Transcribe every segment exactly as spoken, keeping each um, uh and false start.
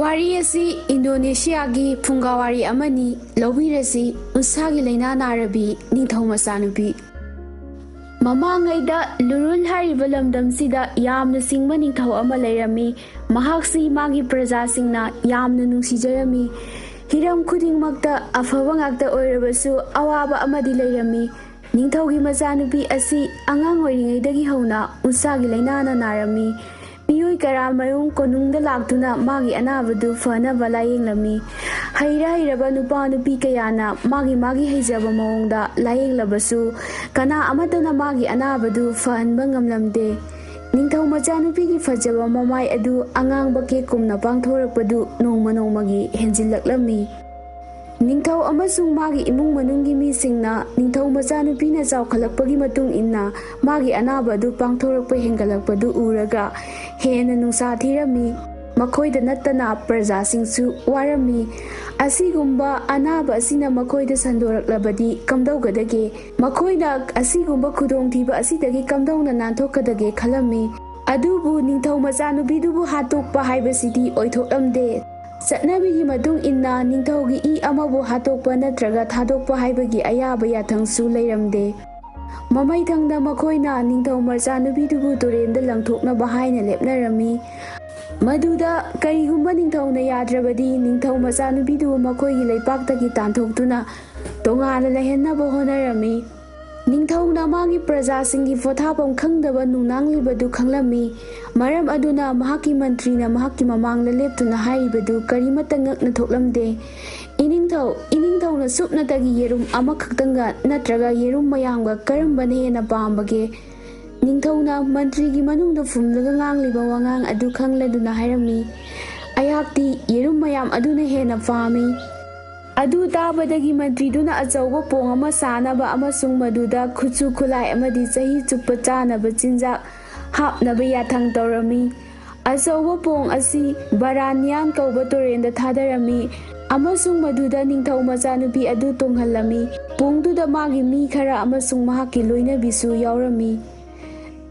ꯋꯥꯔꯤ ꯑꯁꯤ ꯏꯟꯗꯣꯅꯦꯁꯤꯌꯥꯒꯤ ꯐꯨꯡꯒꯥꯋꯥꯔꯤ ꯑꯃꯅꯤ꯫ ꯂꯧꯕꯤꯔꯁꯤ, ꯎꯟꯁꯥꯒꯤ ꯂꯥꯏꯅꯥ ꯅꯥꯔꯕꯤ ꯅꯤꯡꯊꯧ ꯃꯆꯥꯅꯨꯄꯤ꯫ ꯃꯃꯥꯡꯉꯩꯗ ꯂꯨꯔꯨꯜ ꯍꯥꯏꯔꯤꯕ ꯂꯝꯗꯝꯁꯤꯗ ꯌꯥꯝꯅ ꯁꯤꯡꯕ ꯅꯤꯡꯊꯧ ꯑꯃ ꯂꯩꯔꯝꯃꯤ꯫ ꯃꯍꯥꯛꯁꯤ ꯃꯥꯒꯤ ꯄ꯭ꯔꯖꯥꯁꯤꯡꯅ ꯌꯥꯝꯅ ꯅꯨꯡꯁꯤꯖꯔꯝꯃꯤ꯫ ꯍꯤꯔꯝ ꯈꯨꯗꯤꯡꯃꯛꯇ ꯑꯐꯕ ꯉꯥꯛꯇ ꯑꯣꯏꯔꯕꯁꯨ, ꯑꯋꯥꯕ ꯑꯃꯗꯤ ꯂꯩꯔꯝꯃꯤ꯫ ꯅꯤꯡꯊꯧꯒꯤ ꯃꯆꯥꯅꯨꯄꯤ ꯑꯁꯤ ꯑꯉꯥꯡ ꯑꯣꯏꯔꯤꯉꯩꯗꯒꯤ ꯍꯧꯅ ꯎꯟꯁꯥꯒꯤ ꯂꯥꯏꯅꯥꯅ ꯅꯥꯔꯝꯃꯤ꯫ ꯃꯤꯑꯣꯏ ꯀꯌꯥꯃꯔꯨꯝ ꯀꯣꯅꯨꯡꯗ ꯂꯥꯛꯇꯨꯅ ꯃꯥꯒꯤ ꯑꯅꯥꯕꯗꯨ ꯐꯅꯕ ꯂꯥꯌꯦꯡꯂꯝꯃꯤ꯫ ꯍꯩꯔ ꯍꯩꯔꯕ ꯅꯨꯄꯥ ꯅꯨꯄꯤ ꯀꯌꯥꯅ ꯃꯥꯒꯤ ꯃꯥꯒꯤ ꯍꯩꯖꯕ ꯃꯑꯣꯡꯗ ꯂꯥꯌꯦꯡꯂꯕꯁꯨ, ꯀꯅꯥ ꯑꯃꯠꯇꯅ ꯃꯥꯒꯤ ꯑꯅꯥꯕꯗꯨ ꯐꯍꯟꯕ ꯉꯝꯂꯝꯗꯦ꯫ ꯅꯤꯡꯊꯧ ꯃꯆꯥꯅꯨꯄꯤꯒꯤ ꯐꯖꯕ ꯃꯃꯥꯏ ꯑꯗꯨ ꯑꯉꯥꯡꯕ ꯀꯦꯛꯀꯨꯝꯅ ꯄꯥꯡꯊꯣꯔꯛꯄꯗꯨ ꯅꯣꯡꯃ ꯅꯣꯡꯃꯒꯤ ꯍꯦꯟꯖꯤꯜꯂꯛꯂꯝꯃꯤ꯫ ꯅꯤꯡꯊꯧ ꯑꯃꯁꯨꯡ ꯃꯥꯒꯤ ꯏꯃꯨꯡ ꯃꯅꯨꯡꯒꯤ ꯃꯤꯁꯤꯡꯅ ꯅꯤꯡꯊꯧ ꯃꯆꯥꯅꯨꯄꯤꯅ ꯆꯥꯎꯈꯠꯂꯛꯄꯒꯤ ꯃꯇꯨꯡ ꯏꯟꯅ ꯃꯥꯒꯤ ꯑꯅꯥꯕ ꯑꯗꯨ ꯄꯥꯡꯊꯣꯔꯛꯄ ꯍꯦꯟꯒꯠꯂꯛꯄꯗꯨ ꯎꯔꯒ ꯍꯦꯟꯅ ꯅꯨꯡꯁꯥ ꯊꯤꯔꯝꯃꯤ꯫ ꯃꯈꯣꯏꯗ ꯅꯠꯇꯅ ꯄ꯭ꯔꯖꯥꯁꯤꯡꯁꯨ ꯋꯥꯔꯝꯃꯤ꯫ ꯑꯁꯤꯒꯨꯝꯕ ꯑꯅꯥꯕ ꯑꯁꯤꯅ ꯃꯈꯣꯏꯗ ꯁꯟꯗꯣꯔꯛꯂꯕꯗꯤ ꯀꯝꯗꯧꯒꯗꯒꯦ? ꯃꯈꯣꯏꯅ ꯑꯁꯤꯒꯨꯝꯕ ꯈꯨꯗꯣꯡꯊꯤꯕ ꯑꯁꯤꯗꯒꯤ ꯀꯝꯗꯧꯅ ꯅꯥꯟꯊꯣꯛꯀꯗꯒꯦ ꯈꯜꯂꯝꯃꯤ꯫ ꯑꯗꯨꯕꯨ ꯅꯤꯡꯊꯧ ꯃꯆꯥꯅꯨꯄꯤꯗꯨꯕꯨ ꯍꯥꯠꯇꯣꯛꯄ ꯍꯥꯏꯕꯁꯤꯗꯤ ꯑꯣꯏꯊꯣꯛꯂꯝꯗꯦ꯫ ꯆꯠꯅꯕꯤꯒꯤ ꯃꯇꯨꯡ ꯏꯟꯅ ꯅꯤꯡꯊꯧꯒꯤ ꯏ ꯑꯃꯕꯨ ꯍꯥꯠꯇꯣꯛꯄ ꯅꯠꯇ꯭ꯔꯒ ꯊꯥꯗꯣꯛꯄ ꯍꯥꯏꯕꯒꯤ ꯑꯌꯥꯕ ꯌꯥꯊꯪꯁꯨ ꯂꯩꯔꯝꯗꯦ꯫ ꯃꯃꯩꯊꯪꯗ ꯃꯈꯣꯏꯅ ꯅꯤꯡꯊꯧ ꯃꯆꯥꯅꯨꯄꯤꯗꯨꯕꯨ ꯇꯨꯔꯦꯜꯗ ꯂꯪꯊꯣꯛꯅꯕ ꯍꯥꯏꯅ ꯂꯦꯞꯅꯔꯝꯃꯤ꯫ ꯃꯗꯨꯗ ꯀꯔꯤꯒꯨꯝꯕ ꯅꯤꯡꯊꯧꯅ ꯌꯥꯗ꯭ꯔꯕꯗꯤ, ꯅꯤꯡꯊꯧ ꯃꯆꯥꯅꯨꯄꯤꯗꯨꯕꯨ ꯃꯈꯣꯏꯒꯤ ꯂꯩꯄꯥꯛꯇꯒꯤ ꯇꯥꯟꯊꯣꯛꯇꯨꯅ ꯇꯣꯉꯥꯟꯅ ꯂꯩꯍꯟꯅꯕ ꯍꯣꯠꯅꯔꯝꯃꯤ꯫ ꯅꯤꯡꯊꯧꯅ ꯃꯥꯒꯤ ꯄ꯭ꯔꯖꯥꯁꯤꯡꯒꯤ ꯄꯣꯊꯥꯐꯝ ꯈꯪꯗꯕ ꯅꯨꯡꯅꯥꯡꯂꯤꯕꯗꯨ ꯈꯪꯂꯝꯃꯤ꯫ ꯃꯔꯝ ꯑꯗꯨꯅ ꯃꯍꯥꯛꯀꯤ ꯃꯟꯇ꯭ꯔꯤꯅ ꯃꯍꯥꯛꯀꯤ ꯃꯃꯥꯡꯗ ꯂꯦꯞꯇꯨꯅ ꯍꯥꯏꯔꯤꯕꯗꯨ ꯀꯔꯤꯃꯠꯇ ꯉꯛꯅ ꯊꯣꯛꯂꯝꯗꯦ꯫ "ꯏꯅꯤꯡꯊꯧ, ꯏꯅꯤꯡꯊꯧꯅ ꯁꯨꯞꯅꯇꯒꯤ ꯌꯦꯔꯨꯝ ꯑꯃꯈꯛꯇꯪꯒ ꯅꯠꯇ꯭ꯔꯒ ꯌꯦꯔꯨꯝ ꯃꯌꯥꯝꯒ ꯀꯔꯝꯕꯅ ꯍꯦꯟꯅ ꯄꯥꯝꯕꯒꯦ?" ꯅꯤꯡꯊꯧꯅ ꯃꯟꯇ꯭ꯔꯤꯒꯤ ꯃꯅꯨꯡꯗ ꯐꯨꯝꯂꯒ ꯉꯥꯡꯂꯤꯕ ꯋꯥꯉꯥꯡ ꯑꯗꯨ ꯈꯪꯂꯗꯨꯅ ꯍꯥꯏꯔꯝꯃꯤ, "ꯑꯩꯍꯥꯛꯇꯤ ꯌꯦꯔꯨꯝ ꯃꯌꯥꯝ ꯑꯗꯨꯅ ꯍꯦꯟꯅ ꯄꯥꯝꯃꯤ꯫" ꯑꯗꯨ ꯇꯥꯕꯗꯒꯤ ꯃꯟꯇ꯭ꯔꯤꯗꯨꯅ ꯑꯆꯧꯕ ꯄꯣꯡ ꯑꯃ ꯁꯥꯅꯕ ꯑꯃꯁꯨꯡ ꯃꯗꯨꯗ ꯈꯨꯠꯁꯨ ꯈꯨꯠꯂꯥꯏ ꯑꯃꯗꯤ ꯆꯍꯤ ꯆꯨꯞꯄ ꯆꯥꯅꯕ ꯆꯤꯟꯖꯥꯛ ꯍꯥꯞꯅꯕ ꯌꯥꯊꯪ ꯇꯧꯔꯝꯃꯤ꯫ ꯑꯆꯧꯕ ꯄꯣꯡ ꯑꯁꯤ ꯕꯔꯥꯅꯤꯌꯥꯟ ꯀꯧꯕ ꯇꯨꯔꯦꯜꯗ ꯊꯥꯗꯔꯝꯃꯤ ꯑꯃꯁꯨꯡ ꯃꯗꯨꯗ ꯅꯤꯡꯊꯧ ꯃꯆꯥꯅꯨꯄꯤ ꯑꯗꯨ ꯇꯣꯡꯍꯜꯂꯝꯃꯤ꯫ ꯄꯣꯡꯗꯨꯗ ꯃꯥꯒꯤ ꯃꯤ ꯈꯔ ꯑꯃꯁꯨꯡ ꯃꯍꯥꯛꯀꯤ ꯂꯣꯏꯅꯕꯤꯁꯨ ꯌꯥꯎꯔꯝꯃꯤ꯫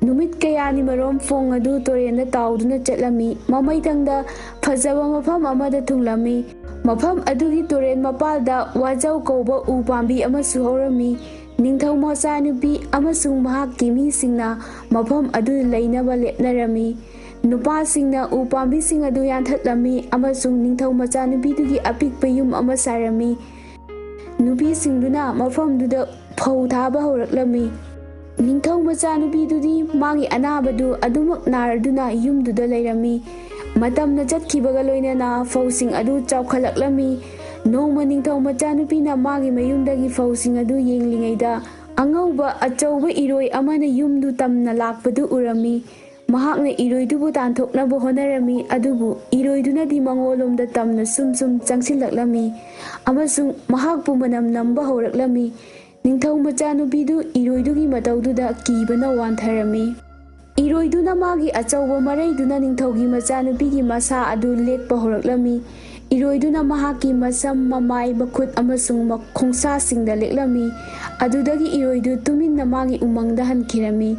ꯅꯨꯃꯤꯠ ꯀꯌꯥꯅꯤ ꯃꯔꯣꯝ ꯐꯣꯡ ꯑꯗꯨ ꯇꯨꯔꯦꯟꯗ ꯇꯥꯎꯗꯨꯅ ꯆꯠꯂꯝꯃꯤ꯫ ꯃꯃꯩꯊꯪꯗ ꯐꯖꯕ ꯃꯐꯝ ꯑꯃꯗ ꯊꯨꯡꯂꯝꯃꯤ꯫ ꯃꯐꯝ ꯑꯗꯨꯒꯤ ꯇꯨꯔꯦꯟ ꯃꯄꯥꯜꯗ ꯋꯥꯖꯧ ꯀꯧꯕ ꯎ ꯄꯥꯝꯕꯤ ꯑꯃꯁꯨ ꯍꯧꯔꯝꯃꯤ꯫ ꯅꯤꯡꯊꯧ ꯃꯆꯥꯅꯨꯄꯤ ꯑꯃꯁꯨꯡ ꯃꯍꯥꯛꯀꯤ ꯃꯤꯁꯤꯡꯅ ꯃꯐꯝ ꯑꯗꯨ ꯂꯩꯅꯕ ꯂꯦꯞꯅꯔꯝꯃꯤ꯫ ꯅꯨꯄꯥꯁꯤꯡꯅ ꯎ ꯄꯥꯝꯕꯤꯁꯤꯡ ꯑꯗꯨ ꯌꯥꯟꯊꯠꯂꯝꯃꯤ ꯑꯃꯁꯨꯡ ꯅꯤꯡꯊꯧ ꯃꯆꯥꯅꯨꯄꯤꯗꯨꯒꯤ ꯑꯄꯤꯛꯄ ꯌꯨꯝ ꯑꯃ ꯁꯥꯔꯝꯃꯤ꯫ ꯅꯨꯄꯤꯁꯤꯡꯗꯨꯅ ꯃꯐꯝꯗꯨꯗ ꯐꯧ ꯊꯥꯕ ꯍꯧꯔꯛꯂꯝꯃꯤ꯫ ꯅꯤꯡꯊꯧ ꯃꯆꯥꯅꯨꯄꯤꯗꯨꯗꯤ ꯃꯥꯒꯤ ꯑꯅꯥꯕꯗꯨ ꯑꯗꯨꯃꯛ ꯅꯥꯔꯗꯨꯅ ꯌꯨꯝꯗꯨꯗ ꯂꯩꯔꯝꯃꯤ꯫ ꯃꯇꯝꯅ ꯆꯠꯈꯤꯕꯒ ꯂꯣꯏꯅꯅ ꯐꯧꯁꯤꯡ ꯑꯗꯨ ꯆꯥꯎꯈꯠꯂꯛꯂꯝꯃꯤ꯫ ꯅꯣꯡꯃ ꯅꯤꯡꯊꯧ ꯃꯆꯥꯅꯨꯄꯤꯅ ꯃꯥꯒꯤ ꯃꯌꯨꯝꯗꯒꯤ ꯐꯧꯁꯤꯡ ꯑꯗꯨ ꯌꯦꯡꯂꯤꯉꯩꯗ, ꯑꯉꯧꯕ ꯑꯆꯧꯕ ꯏꯔꯣꯏ ꯑꯃꯅ ꯌꯨꯝꯗꯨ ꯇꯝꯅ ꯂꯥꯛꯄꯗꯨ ꯎꯔꯝꯃꯤ꯫ ꯃꯍꯥꯛꯅ ꯏꯔꯣꯏꯗꯨꯕꯨ ꯇꯥꯟꯊꯣꯛꯅꯕ ꯍꯣꯠꯅꯔꯝꯃꯤ, ꯑꯗꯨꯕꯨ ꯏꯔꯣꯏꯗꯨꯅꯗꯤ ꯃꯉꯣꯟꯂꯣꯝꯗ ꯇꯝꯅ ꯁꯨꯝ ꯁꯨꯝ ꯆꯪꯁꯤꯜꯂꯛꯂꯝꯃꯤ ꯑꯃꯁꯨꯡ ꯃꯍꯥꯛꯄꯨ ꯃꯅꯝ ꯅꯝꯕ ꯍꯧꯔꯛꯂꯝꯃꯤ꯫ ꯅꯤꯡꯊꯧ ꯃꯆꯥꯅꯨꯄꯤꯗꯨ ꯏꯔꯣꯏꯗꯨꯒꯤ ꯃꯇꯧꯗꯨꯗ ꯀꯤꯕꯅ ꯋꯥꯟꯊꯔꯝꯃꯤ꯫ ꯏꯔꯣꯏꯗꯨꯅ ꯃꯥꯒꯤ ꯑꯆꯧꯕ ꯃꯔꯩꯗꯨꯅ ꯅꯤꯡꯊꯧꯒꯤ ꯃꯆꯥꯅꯨꯄꯤꯒꯤ ꯃꯁꯥ ꯑꯗꯨ ꯂꯦꯛꯄ ꯍꯧꯔꯛꯂꯝꯃꯤ꯫ ꯏꯔꯣꯏꯗꯨꯅ ꯃꯍꯥꯛꯀꯤ ꯃꯁꯝ, ꯃꯃꯥꯏ, ꯃꯈꯨꯠ ꯑꯃꯁꯨꯡ ꯃ-, ꯈꯣꯡꯁꯥꯁꯤꯡꯗ ꯂꯦꯛꯂꯝꯃꯤ꯫ ꯑꯗꯨꯗꯒꯤ ꯏꯔꯣꯏꯗꯨ ꯇꯨꯃꯤꯟꯅ ꯃꯥꯒꯤ ꯎꯃꯪꯗ ꯍꯟꯈꯤꯔꯝꯃꯤ꯫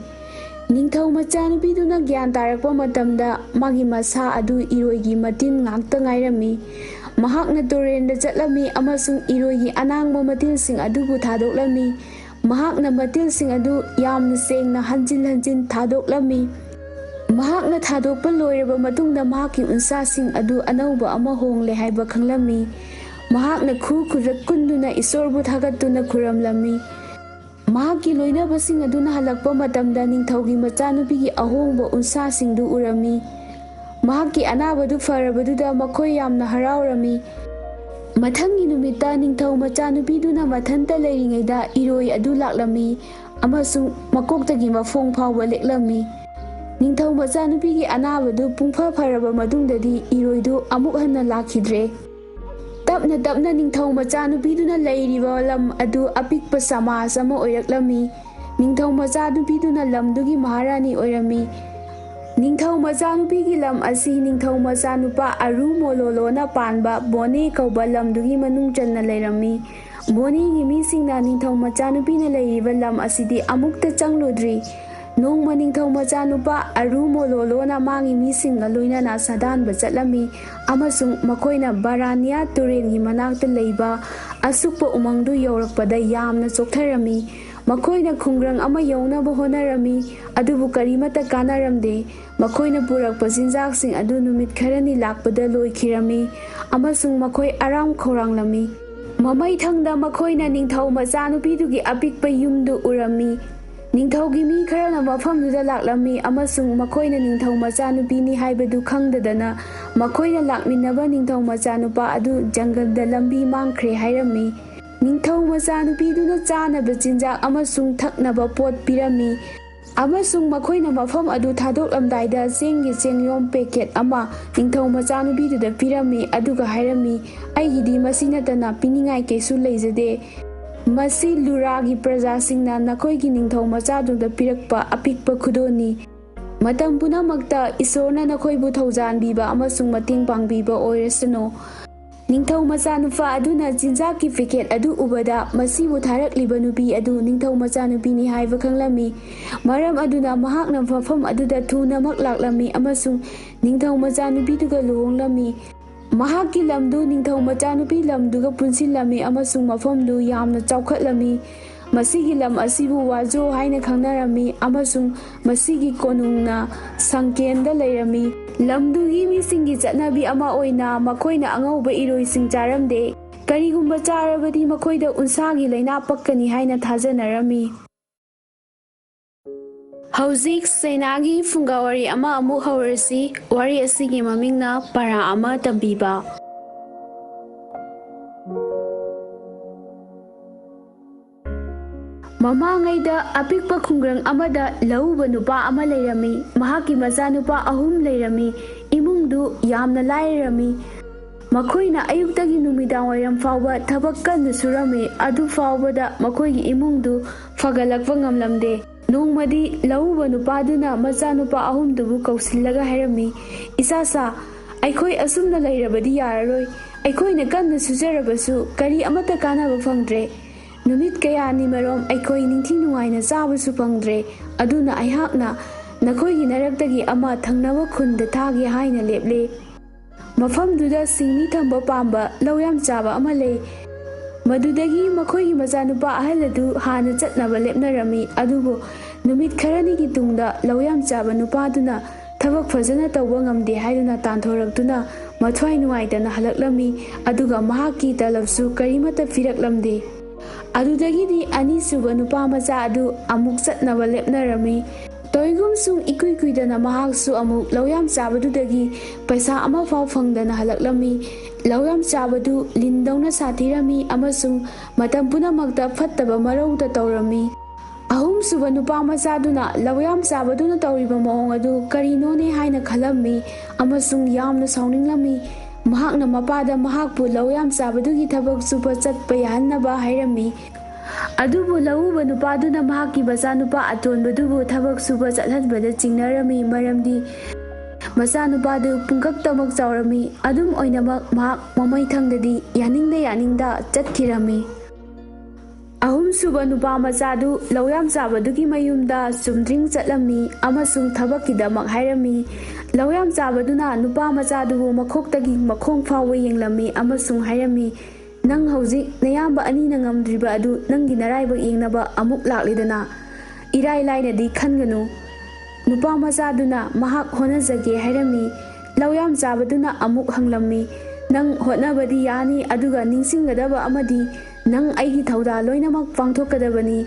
ꯅꯤꯡꯊꯧ ꯃꯆꯥꯅꯨꯄꯤꯗꯨꯅ ꯒ꯭ꯌꯥꯟ ꯇꯥꯔꯛꯄ ꯃꯇꯝꯗ, ꯃꯥꯒꯤ ꯃꯁꯥ ꯑꯗꯨ ꯏꯔꯣꯏꯒꯤ ꯃꯇꯤꯟ ꯉꯥꯛꯇ ꯉꯥꯏꯔꯝꯃꯤ꯫ ꯃꯍꯥꯛꯅ ꯇꯨꯔꯦꯟꯗ ꯆꯠꯂꯝꯃꯤ ꯑꯃꯁꯨꯡ ꯏꯔꯣꯏꯒꯤ ꯑꯅꯥꯡꯕ ꯃꯇꯤꯜꯁꯤꯡ ꯑꯗꯨꯕꯨ ꯊꯥꯗꯣꯛꯂꯝꯃꯤ꯫ ꯃꯍꯥꯛꯅ ꯃꯇꯤꯜꯁꯤꯡ ꯑꯗꯨ ꯌꯥꯝꯅ ꯁꯦꯡꯅ ꯍꯟꯖꯤꯟ ꯍꯟꯖꯤꯟ ꯊꯥꯗꯣꯛꯂꯝꯃꯤ꯫ ꯃꯍꯥꯛꯅ ꯊꯥꯗꯣꯛꯄ ꯂꯣꯏꯔꯕ ꯃꯇꯨꯡꯗ, ꯃꯍꯥꯛꯀꯤ ꯎꯟꯁꯥꯁꯤꯡ ꯑꯗꯨ ꯑꯅꯧꯕ ꯑꯃ ꯍꯣꯡꯂꯦ ꯍꯥꯏꯕ ꯈꯪꯂꯝꯃꯤ꯫ ꯃꯍꯥꯛꯅ ꯈꯨ ꯈꯨꯔꯛ ꯀꯨꯟꯗꯨꯅ ꯏꯁꯣꯔꯕꯨ ꯊꯥꯒꯠꯇꯨꯅ ꯈꯨꯔꯨꯝꯂꯝꯃꯤ꯫ ꯃꯍꯥꯛꯀꯤ ꯂꯣꯏꯅꯕꯁꯤꯡ ꯑꯗꯨꯅ ꯍꯜꯂꯛꯄ ꯃꯇꯝꯗ, ꯅꯤꯡꯊꯧꯒꯤ ꯃꯆꯥꯅꯨꯄꯤꯒꯤ ꯑꯍꯣꯡꯕ ꯎꯟꯁꯥꯁꯤꯡꯗꯨ ꯎꯔꯝꯃꯤ꯫ ꯃꯍꯥꯛꯀꯤ ꯑꯅꯥꯕꯗꯨ ꯐꯔꯕꯗꯨꯗ ꯃꯈꯣꯏ ꯌꯥꯝꯅ ꯍꯔꯥꯎꯔꯝꯃꯤ꯫ ꯃꯊꯪꯒꯤ ꯅꯨꯃꯤꯠꯇ ꯅꯤꯡꯊꯧ ꯃꯆꯥꯅꯨꯄꯤꯗꯨꯅ ꯃꯊꯟꯇ ꯂꯩꯔꯤꯉꯩꯗ ꯏꯔꯣꯏ ꯑꯗꯨ ꯂꯥꯛꯂꯝꯃꯤ ꯑꯃꯁꯨꯡ ꯃꯀꯣꯛꯇꯒꯤ ꯃꯈꯣꯡ ꯐꯥꯎꯕ ꯂꯦꯛꯂꯝꯃꯤ꯫ ꯅꯤꯡꯊꯧ ꯃꯆꯥꯅꯨꯄꯤꯒꯤ ꯑꯅꯥꯕꯗꯨ ꯄꯨꯡꯐ ꯐꯔꯕ ꯃꯇꯨꯡꯗꯗꯤ ꯏꯔꯣꯏꯗꯨ ꯑꯃꯨꯛ ꯍꯟꯅ ꯂꯥꯛꯈꯤꯗ꯭ꯔꯦ꯫ ꯇꯞꯅ ꯇꯞꯅ ꯅꯤꯡꯊꯧ ꯃꯆꯥꯅꯨꯄꯤꯗꯨꯅ ꯂꯩꯔꯤꯕ ꯂꯝ ꯑꯗꯨ ꯑꯄꯤꯛꯄ ꯁꯃꯥꯖ ꯑꯃ ꯑꯣꯏꯔꯛꯂꯝꯃꯤ꯫ ꯅꯤꯡꯊꯧ ꯃꯆꯥꯅꯨꯄꯤꯗꯨꯅ ꯂꯝꯗꯨꯒꯤ ꯃꯍꯥꯔꯥꯅꯤ ꯑꯣꯏꯔꯝꯃꯤ꯫ ꯅꯤꯡꯊꯧ ꯃꯆꯥꯅꯨꯄꯤꯒꯤ ꯂꯝ ꯑꯁꯤ ꯅꯤꯡꯊꯧ ꯃꯆꯥꯅꯨꯄꯥ ꯑꯔꯨ ꯃꯣꯂꯣꯂꯣꯅ ꯄꯥꯟꯕ ꯕꯣꯅꯦ ꯀꯧꯕ ꯂꯝꯗꯨꯒꯤ ꯃꯅꯨꯡ ꯆꯟꯅ ꯂꯩꯔꯝꯃꯤ꯫ ꯕꯣꯅꯦꯒꯤ ꯃꯤꯁꯤꯡꯅ ꯅꯤꯡꯊꯧ ꯃꯆꯥꯅꯨꯄꯤꯅ ꯂꯩꯔꯤꯕ ꯂꯝ ꯑꯁꯤꯗꯤ ꯑꯃꯨꯛꯇ ꯆꯪꯂꯨꯗ꯭ꯔꯤ꯫ ꯅꯣꯡꯃ ꯅꯤꯡꯊꯧ ꯃꯆꯥꯅꯨꯄꯥ ꯑꯔꯨ ꯃꯣꯂꯣꯂꯣꯅ ꯃꯥꯒꯤ ꯃꯤꯁꯤꯡꯒ ꯂꯣꯏꯅꯅ ꯁꯥꯗꯥꯟꯕ ꯆꯠꯂꯝꯃꯤ, ꯑꯃꯁꯨꯡ ꯃꯈꯣꯏꯅ ꯕꯥꯔꯥꯅꯤꯌꯥ ꯇꯨꯔꯦꯜꯒꯤ ꯃꯅꯥꯛꯇ ꯂꯩꯕ ꯑꯁꯨꯛꯄ ꯎꯃꯪꯗꯨ ꯌꯧꯔꯛꯄꯗ ꯌꯥꯝꯅ ꯆꯣꯛꯊꯔꯝꯃꯤ꯫ ꯃꯈꯣꯏꯅ ꯈꯨꯡꯒꯪ ꯑꯃ ꯌꯧꯅꯕ ꯍꯣꯠꯅꯔꯝꯃꯤ, ꯑꯗꯨꯕꯨ ꯀꯔꯤꯃꯠꯇ ꯀꯥꯟꯅꯔꯝꯗꯦ꯫ ꯃꯈꯣꯏꯅ ꯄꯨꯔꯛꯄ ꯆꯤꯟꯖꯥꯛꯁꯤꯡ ꯑꯗꯨ ꯅꯨꯃꯤꯠ ꯈꯔꯅꯤ ꯂꯥꯛꯄꯗ ꯂꯣꯏꯈꯤꯔꯝꯃꯤ, ꯑꯃꯁꯨꯡ ꯃꯈꯣꯏ ꯑꯔꯥꯝ ꯈꯧꯔꯥꯡꯂꯝꯃꯤ꯫ ꯃꯃꯩꯊꯪꯗ ꯃꯈꯣꯏꯅ ꯅꯤꯡꯊꯧ ꯃꯆꯥꯅꯨꯄꯤꯗꯨꯒꯤ ꯑꯄꯤꯛꯄ ꯌꯨꯝꯗꯨ ꯎꯔꯝꯃꯤ꯫ ꯅꯤꯡꯊꯧꯒꯤ ꯃꯤ ꯈꯔꯅ ꯃꯐꯝꯗꯨꯗ ꯂꯥꯛꯂꯝꯃꯤ, ꯑꯃꯁꯨꯡ ꯃꯈꯣꯏꯅ ꯅꯤꯡꯊꯧ ꯃꯆꯥꯅꯨꯄꯤꯅꯤ ꯍꯥꯏꯕꯗꯨ ꯈꯪꯗꯗꯅ, ꯃꯈꯣꯏꯅ ꯂꯥꯛꯃꯤꯟꯅꯕ ꯅꯤꯡꯊꯧ ꯃꯆꯥꯅꯨꯄꯥ ꯑꯗꯨ ꯖꯪꯒꯜꯗ ꯂꯝꯕꯤ ꯃꯥꯡꯈ꯭ꯔꯦ ꯍꯥꯏꯔꯝꯃꯤ꯫ ꯅꯤꯡꯊꯧ ꯃꯆꯥꯅꯨꯄꯤꯗꯨꯅ ꯆꯥꯅꯕ ꯆꯤꯟꯖꯥꯛ ꯑꯃꯁꯨꯡ ꯊꯛꯅꯕ ꯄꯣꯠ ꯄꯤꯔꯝꯃꯤ, ꯑꯃꯁꯨꯡ ꯃꯈꯣꯏꯅ ꯃꯐꯝ ꯑꯗꯨ ꯊꯥꯗꯣꯛꯂꯝꯗꯥꯏꯗ ꯆꯦꯡꯒꯤ ꯆꯦꯡꯌꯣꯝ ꯄꯦꯀꯦꯠ ꯑꯃ ꯅꯤꯡꯊꯧ ꯃꯆꯥꯅꯨꯄꯤꯗꯨꯗ ꯄꯤꯔꯝꯃꯤ, ꯑꯗꯨꯒ ꯍꯥꯏꯔꯝꯃꯤ, "ꯑꯩꯒꯤꯗꯤ ꯃꯁꯤ ꯅꯠꯇꯅ ꯄꯤꯅꯤꯡꯉꯥꯏ ꯀꯩꯁꯨ ꯂꯩꯖꯗꯦ꯫ ꯃꯁꯤ ꯂꯨꯔꯥꯒꯤ ꯄ꯭ꯔꯖꯥꯁꯤꯡꯅ ꯅꯈꯣꯏꯒꯤ ꯅꯤꯡꯊꯧ ꯃꯆꯥꯗꯨꯗ ꯄꯤꯔꯛꯄ ꯑꯄꯤꯛꯄ ꯈꯨꯗꯣꯜꯅꯤ꯫ ꯃꯇꯝ ꯄꯨꯝꯅꯃꯛꯇ ꯏꯁꯣꯔꯅ ꯅꯈꯣꯏꯕꯨ ꯊꯧꯖꯥꯟꯕꯤꯕ ꯑꯃꯁꯨꯡ ꯃꯇꯦꯡ ꯄꯥꯡꯕꯤꯕ ꯑꯣꯏꯔꯁꯅꯨ꯫" ꯅꯤꯡꯊꯧ ꯃꯆꯥꯅꯨꯄꯥ ꯑꯗꯨꯅ ꯆꯤꯟꯖꯥꯛꯀꯤ ꯄꯦꯀꯦꯠ ꯑꯗꯨ ꯎꯕꯗ, ꯃꯁꯤꯕꯨ ꯊꯥꯔꯛꯂꯤꯕ ꯅꯨꯄꯤ ꯑꯗꯨ ꯅꯤꯡꯊꯧ ꯃꯆꯥꯅꯨꯄꯤꯅꯤ ꯍꯥꯏꯕ ꯈꯪꯂꯝꯃꯤ꯫ ꯃꯔꯝ ꯑꯗꯨꯅ ꯃꯍꯥꯛꯅ ꯃꯐꯝ ꯑꯗꯨꯗ ꯊꯨꯅꯃꯛ ꯂꯥꯛꯂꯝꯃꯤ ꯑꯃꯁꯨꯡ ꯅꯤꯡꯊꯧ ꯃꯆꯥꯅꯨꯄꯤꯗꯨꯒ ꯂꯨꯍꯣꯡꯂꯝꯃꯤ꯫ ꯃꯍꯥꯛꯀꯤ ꯂꯝꯗꯨ ꯅꯤꯡꯊꯧ ꯃꯆꯥꯅꯨꯄꯤ ꯂꯝꯗꯨꯒ ꯄꯨꯟꯁꯤꯜꯂꯝꯃꯤ ꯑꯃꯁꯨꯡ ꯃꯐꯝꯗꯨ ꯌꯥꯝꯅ ꯆꯥꯎꯈꯠꯂꯝꯃꯤ꯫ ꯃꯁꯤꯒꯤ ꯂꯝ ꯑꯁꯤꯕꯨ ꯋꯥꯖꯣ ꯍꯥꯏꯅ ꯈꯪꯅꯔꯝꯃꯤ, ꯑꯃꯁꯨꯡ ꯃꯁꯤꯒꯤ ꯀꯣꯅꯨꯡꯅ ꯁꯪꯀꯦꯟꯗ ꯂꯩꯔꯝꯃꯤ꯫ ꯂꯝꯗꯨꯒꯤ ꯃꯤꯁꯤꯡꯒꯤ ꯆꯠꯅꯕꯤ ꯑꯃ ꯑꯣꯏꯅ ꯃꯈꯣꯏꯅ ꯑꯉꯧꯕ ꯏꯔꯣꯏꯁꯤꯡ ꯆꯥꯔꯝꯗꯦ꯫ ꯀꯔꯤꯒꯨꯝꯕ ꯆꯥꯔꯕꯗꯤ ꯃꯈꯣꯏꯗ ꯎꯟꯁꯥꯒꯤ ꯂꯥꯏꯅꯥ ꯄꯛꯀꯅꯤ ꯍꯥꯏꯅ ꯊꯥꯖꯅꯔꯝꯃꯤ꯫ ꯍꯧꯖꯤꯛ ꯆꯩꯅꯥꯒꯤ ꯐꯨꯡꯒꯥ ꯋꯥꯔꯤ ꯑꯃ ꯑꯃꯨꯛ ꯍꯧꯔꯁꯤ꯫ ꯋꯥꯔꯤ ꯑꯁꯤꯒꯤ ꯃꯃꯤꯡꯅ "ꯄꯔꯥ ꯑꯃ ꯇꯝꯕꯤꯕ"꯫ ꯃꯃꯥꯡꯉꯩꯗ ꯑꯄꯤꯛꯄ ꯈꯨꯡꯒꯪ ꯑꯃꯗ ꯂꯧꯎꯕ ꯅꯨꯄꯥ ꯑꯃ ꯂꯩꯔꯝꯃꯤ꯫ ꯃꯍꯥꯛꯀꯤ ꯃꯆꯥꯅꯨꯄꯥ ꯑꯍꯨꯝ ꯂꯩꯔꯝꯃꯤ꯫ ꯏꯃꯨꯡꯗꯨ ꯌꯥꯝꯅ ꯂꯥꯏꯔꯔꯝꯃꯤ꯫ ꯃꯈꯣꯏꯅ ꯑꯌꯨꯛꯇꯒꯤ ꯅꯨꯃꯤꯗꯥꯡ ꯋꯥꯏꯔꯝ ꯐꯥꯎꯕ ꯊꯕꯛ ꯀꯟꯅ ꯁꯨꯔꯝꯃꯤ, ꯑꯗꯨ ꯐꯥꯎꯕꯗ ꯃꯈꯣꯏꯒꯤ ꯏꯃꯨꯡꯗꯨ ꯐꯒꯠꯂꯛꯄ ꯉꯝꯂꯝꯗꯦ꯫ ꯅꯣꯡꯃꯗꯤ ꯂꯧꯎꯕ ꯅꯨꯄꯥꯗꯨꯅ ꯃꯆꯥꯅꯨꯄꯥ ꯑꯍꯨꯝꯗꯨꯕꯨ ꯀꯧꯁꯤꯜꯂꯒ ꯍꯥꯏꯔꯝꯃꯤ, "ꯏꯆꯥꯁꯥ, ꯑꯩꯈꯣꯏ ꯑꯁꯨꯝꯅ ꯂꯩꯔꯕꯗꯤ ꯌꯥꯔꯔꯣꯏ꯫ ꯑꯩꯈꯣꯏꯅ ꯀꯟꯅ ꯁꯨꯖꯔꯕꯁꯨ ꯀꯔꯤ ꯑꯃꯠꯇ ꯀꯥꯟꯅꯕ ꯐꯪꯗ꯭ꯔꯦ꯫ ꯅꯨꯃꯤꯠ ꯀꯌꯥꯅꯤ ꯃꯔꯣꯝ ꯑꯩꯈꯣꯏ ꯅꯤꯡꯊꯤ ꯅꯨꯡꯉꯥꯏꯅ ꯆꯥꯕꯁꯨ ꯐꯪꯗ꯭ꯔꯦ꯫ ꯑꯗꯨꯅ ꯑꯩꯍꯥꯛꯅ ꯅꯈꯣꯏꯒꯤ ꯅꯔꯛꯇꯒꯤ ꯑꯃ ꯊꯪꯅꯕ ꯈꯨꯟꯗ ꯊꯥꯒꯦ ꯍꯥꯏꯅ ꯂꯦꯞꯂꯦ꯫ ꯃꯐꯝꯗꯨꯗ ꯁꯤꯡꯃꯤ ꯊꯝꯕ ꯄꯥꯝꯕ ꯂꯧ ꯌꯥꯝ ꯆꯥꯕ ꯑꯃ ꯂꯩ꯫ ꯃꯗꯨꯗꯒꯤ ꯃꯈꯣꯏꯒꯤ ꯃꯆꯥꯅꯨꯄꯥ ꯑꯍꯜ ꯑꯗꯨ ꯍꯥꯟꯅ ꯆꯠꯅꯕ ꯂꯦꯞꯅꯔꯝꯃꯤ꯫ ꯑꯗꯨꯕꯨ ꯅꯨꯃꯤꯠ ꯈꯔꯅꯤꯒꯤ ꯇꯨꯡꯗ ꯂꯧ ꯌꯥꯝ ꯆꯥꯕ ꯅꯨꯄꯥꯗꯨꯅ ꯊꯕꯛ ꯐꯖꯅ ꯇꯧꯕ ꯉꯝꯗꯦ ꯍꯥꯏꯗꯨꯅ ꯇꯥꯟꯊꯣꯔꯛꯇꯨꯅ ꯃꯊ꯭ꯋꯥꯏ ꯅꯨꯡꯉꯥꯏꯇꯅ ꯍꯜꯂꯛꯂꯝꯃꯤ꯫ ꯑꯗꯨꯒ ꯃꯍꯥꯛꯀꯤ ꯇꯂꯕꯁꯨ ꯀꯔꯤꯃꯠꯇ ꯄꯤꯔꯛꯂꯝꯗꯦ꯫ ꯑꯗꯨꯗꯒꯤꯗꯤ ꯑꯅꯤꯁꯨꯕ ꯅꯨꯄꯥ ꯃꯆꯥ ꯑꯗꯨ ꯑꯃꯨꯛ ꯆꯠꯅꯕ ꯂꯦꯞꯅꯔꯝꯃꯤ꯫ ꯇꯧꯏꯒꯨꯝꯁꯨꯡ ꯏꯀꯨꯏ ꯀꯨꯏꯗꯅ ꯃꯍꯥꯛꯁꯨ ꯑꯃꯨꯛ ꯂꯧ ꯌꯥꯝ ꯆꯥꯕꯗꯨꯗꯒꯤ ꯄꯩꯁꯥ ꯑꯃꯐꯥꯎ ꯐꯪꯗꯅ ꯍꯜꯂꯛꯂꯝꯃꯤ꯫ ꯂꯧ ꯌꯥꯝ ꯆꯥꯕꯗꯨ ꯂꯤꯟꯗꯧꯅ ꯁꯥꯊꯤꯔꯝꯃꯤ ꯑꯃꯁꯨꯡ ꯃꯇꯝ ꯄꯨꯝꯅꯃꯛꯇ ꯐꯠꯇꯕ ꯃꯔꯧꯗ ꯇꯧꯔꯝꯃꯤ꯫ ꯑꯍꯨꯝꯁꯨꯕ ꯅꯨꯄꯥ ꯃꯆꯥꯗꯨꯅ ꯂꯧ ꯌꯥꯝ ꯆꯥꯕꯗꯨꯅ ꯇꯧꯔꯤꯕ ꯃꯑꯣꯡ ꯑꯗꯨ ꯀꯔꯤꯅꯣꯅꯦ ꯍꯥꯏꯅ ꯈꯜꯂꯝꯃꯤ ꯑꯃꯁꯨꯡ ꯌꯥꯝꯅ ꯁꯥꯎꯅꯤꯡꯂꯝꯃꯤ꯫ ꯃꯍꯥꯛꯅ ꯃꯄꯥꯗ ꯃꯍꯥꯛꯄꯨ ꯂꯧ ꯌꯥꯝ ꯆꯥꯕꯗꯨꯒꯤ ꯊꯕꯛ ꯁꯨꯕ ꯆꯠꯄ ꯌꯥꯍꯟꯅꯕ ꯍꯥꯏꯔꯝꯃꯤ꯫ ꯑꯗꯨꯕꯨ ꯂꯧꯎꯕ ꯅꯨꯄꯥꯗꯨꯅ ꯃꯍꯥꯛꯀꯤ ꯃꯆꯥꯅꯨꯄꯥ ꯑꯇꯣꯟꯕꯗꯨꯕꯨ ꯊꯕꯛ ꯁꯨꯕ ꯆꯠꯍꯟꯕꯗ ꯆꯤꯡꯅꯔꯝꯃꯤ, ꯃꯔꯝꯗꯤ ꯃꯆꯥꯅꯨꯄꯥꯗꯨ ꯄꯨꯡꯀꯛꯇꯃꯛ ꯆꯥꯎꯔꯝꯃꯤ꯫ ꯑꯗꯨꯝ ꯑꯣꯏꯅꯃꯛ, ꯃꯍꯥꯛ ꯃꯃꯩꯊꯪꯗꯗꯤ ꯌꯥꯅꯤꯡꯗ ꯌꯥꯅꯤꯡꯗ ꯆꯠꯈꯤꯔꯝꯃꯤ꯫ ꯑꯍꯨꯝꯁꯨꯕ ꯅꯨꯄꯥ ꯃꯆꯥꯗꯨ ꯂꯧ ꯌꯥꯝ ꯆꯥꯕꯗꯨꯒꯤ ꯃꯌꯨꯝꯗ ꯆꯨꯝꯗ꯭ꯔꯤꯡ ꯆꯠꯂꯝꯃꯤ ꯑꯃꯁꯨꯡ ꯊꯕꯛꯀꯤꯗꯃꯛ ꯍꯥꯏꯔꯝꯃꯤ꯫ ꯂꯧ ꯌꯥꯝ ꯆꯥꯕꯗꯨꯅ ꯅꯨꯄꯥ ꯃꯆꯥꯗꯨꯕꯨ ꯃꯈꯣꯛꯇꯒꯤ ꯃꯈꯣꯡ ꯐꯥꯎꯕ ꯌꯦꯡꯂꯝꯃꯤ ꯑꯃꯁꯨꯡ ꯍꯥꯏꯔꯝꯃꯤ, "ꯅꯪ ꯍꯧꯖꯤꯛ ꯅꯌꯥꯝꯕ ꯑꯅꯤꯅ ꯉꯝꯗ꯭ꯔꯤꯕ ꯑꯗꯨ ꯅꯪꯒꯤ ꯅꯔꯥꯏꯕꯛ ꯌꯦꯡꯅꯕ ꯑꯃꯨꯛ ꯂꯥꯛꯂꯤꯗꯅ꯫ ꯏꯔꯥꯏ ꯂꯥꯏꯅꯗꯤ ꯈꯟꯒꯅꯨ꯫" ꯅꯨꯄꯥ ꯃꯆꯥꯗꯨꯅ ꯃꯍꯥꯛ ꯍꯣꯠꯅꯖꯒꯦ ꯍꯥꯏꯔꯝꯃꯤ꯫ ꯂꯧ ꯌꯥꯝ ꯆꯥꯕꯗꯨꯅ ꯑꯃꯨꯛ ꯍꯪꯂꯝꯃꯤ, "ꯅꯪ ꯍꯣꯠꯅꯕꯗꯤ ꯌꯥꯅꯤ, ꯑꯗꯨꯒ ꯅꯤꯡꯁꯤꯡꯒꯗꯕ ꯑꯃꯗꯤ, ꯅꯪ ꯑꯩꯒꯤ ꯊꯧꯗꯥꯡ ꯂꯣꯏꯅꯃꯛ ꯄꯥꯡꯊꯣꯛꯀꯗꯕꯅꯤ꯫